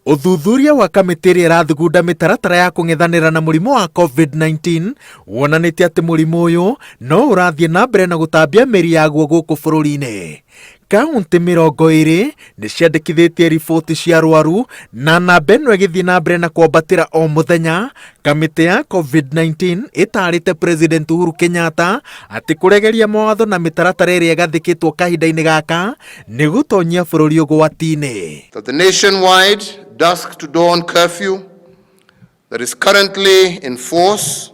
Ũthuthuria wa kamĩtĩ ĩrĩa ĩrathugunda mĩtaratara ya kũng'ethanĩra na mũrimũ wa COVID-19 wonanĩtie atĩ mũrimũ ũyũ no ũrathiĩ na mbere na gũtambia mĩri yaguo gũkũ bũrũri-inĩ. Kauntĩ 20 nĩ ciandĩkithĩtie riboti cia arwaru na namba ĩno ĩgĩthiĩ na mbere na kwambatĩra o mũthenya. Kamĩtĩ ya COVID-19 ĩtaarĩte President Uhuru Kenyatta atĩ kũregeria mawatho na mĩtaratara ĩrĩa ĩgathĩkĩtwo kahinda-inĩ gaka nĩ gũtonyia bũrũri ũgwati-inĩ. That the nationwide dusk to dawn curfew that is currently in force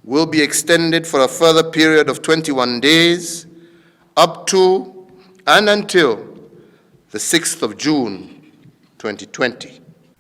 will be extended for a further period of 21 days up to and until the 6th of June 2020.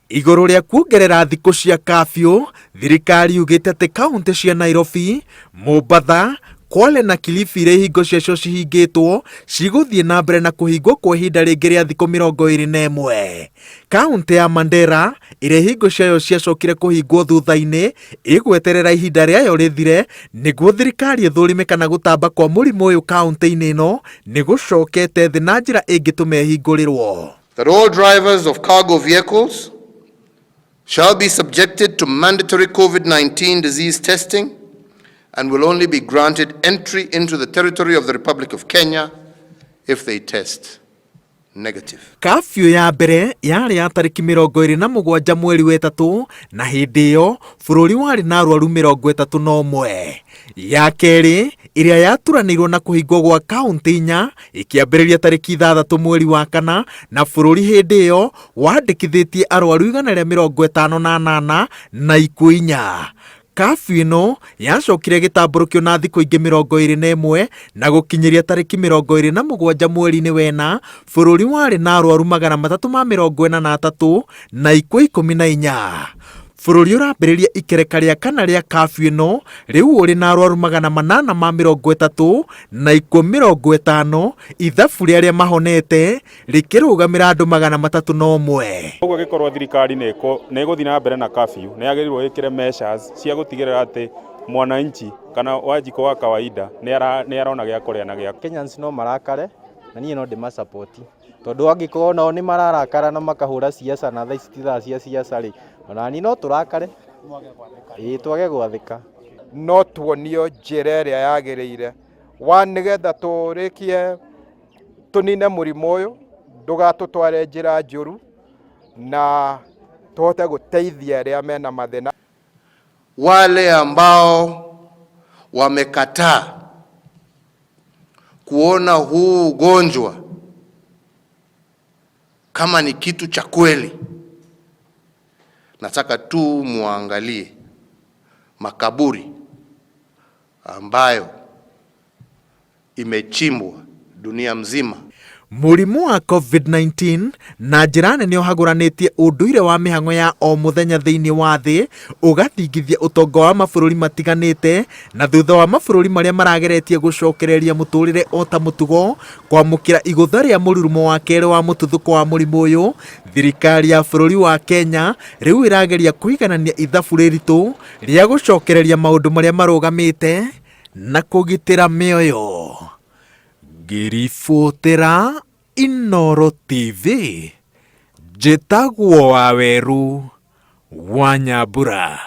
Igũrũ rĩa kuongerera thikũ cia kafyu, thirikari yugĩte atĩ kauntĩ cia Nairobi, Mombatha, Kwale na Kilifi iria ihingo ciacio cihingĩtwo cigũthiĩ na mbere na kũhingwo kwa ihinda rĩngĩ rĩa thikũ 21. Kauntĩ ya Mandera ĩrĩa ihingo ciayo ciacokire kũhingwo thutha-inĩ ĩgweterera ihinda rĩayo rĩthire nĩguo thirikari ĩthũrime kana gũtamba kwa mũrimũ ũyũ kauntĩ-inĩ ĩno nĩ gũcokete thĩ na njĩra ĩngĩtũma ĩhingũrĩrwo. That all drivers of cargo vehicles shall be subjected to mandatory COVID-19 disease testing and will only be granted entry into the territory of the Republic of Kenya if they test negative. Kafyu ya mbere yarĩ ya tarĩki 27 mweri wa ĩtatũ na hĩndĩ ĩyo bũrũri warĩ na arwaru 31. Ya kerĩ ĩrĩa yaturanĩirwo na kũhingwo gwa kauntĩ inya ĩkĩambĩrĩria tarĩki 6 mweri wa kana na bũrũri hĩndĩ ĩyo wandĩkithĩtie arwaru 158 na ikuũ inya. Kafyu ĩno yacokire ĩgĩtambũrũkio na thikũ ingĩ 21 na gũkinyĩria tarĩki 27 mweri-inĩ wena bũrũri warĩ na arwaru 343 na ikuũ 14. Bũrũri ũrambĩrĩria ikereka rĩa kana rĩa kafyu ĩno rĩu ũrĩ na arwaru 830 na ikuũ 50, ithabu rĩa arĩa mahonete rĩkĩrũgamĩra andũ 301. Koguo angĩkorwo thirikari nĩ ĩgũthiĩ na mbere na curfew, nĩ yagĩrĩirwo ĩkĩre measures cia gũtigĩrĩra atĩ mwananchi kana wanjikũ wa kawaida nĩ arona gĩa kũrĩa na gĩa Kenyans no marakare na niĩ no ndĩmasupport tondũ angĩkorwo nao nĩ mararakara na makahũra siasa na thaa ici ti thaa cia siasa rĩ, ona niĩ no tũrakare, ĩĩ twage gwathĩka. No tuonio njĩra ĩrĩa yagĩrĩire wa nĩgetha tũrĩkie tũnine mũrimũ ũyũ ndũgatũtware njĩra njũru na tũhote gũteithia arĩa mena mathĩna. Wale ambao wamekataa kuona huu ugonjwa kama ni kitu cha kweli, nataka tu muangalie makaburi ambayo imechimbwa dunia mzima. Mũrimũ wa COVID-19 na njĩra nene ũhagũranĩtie ũndũire wa mĩhang'o ya o mũthenya thĩinĩ wa thĩ, ũgathingithia ũtonga wa mabũrũri matiganĩte, na thutha wa mabũrũri marĩa marageretie gũcokereria mũtũrĩre o ta mũtugo kwamũkĩra igũtha rĩa mũrurumo wa kerĩ wa mũtuthũko wa mũrimũ ũyũ, thirikari ya bũrũri wa Kenya rĩu ĩrageria kũiganania ithabu rĩritũ rĩa gũcokereria maũndũ marĩa marũgamĩte na kũgitĩra mĩoyo. Ngĩribotera Inooro TV, njĩtagwo Waweru wa Nyambura.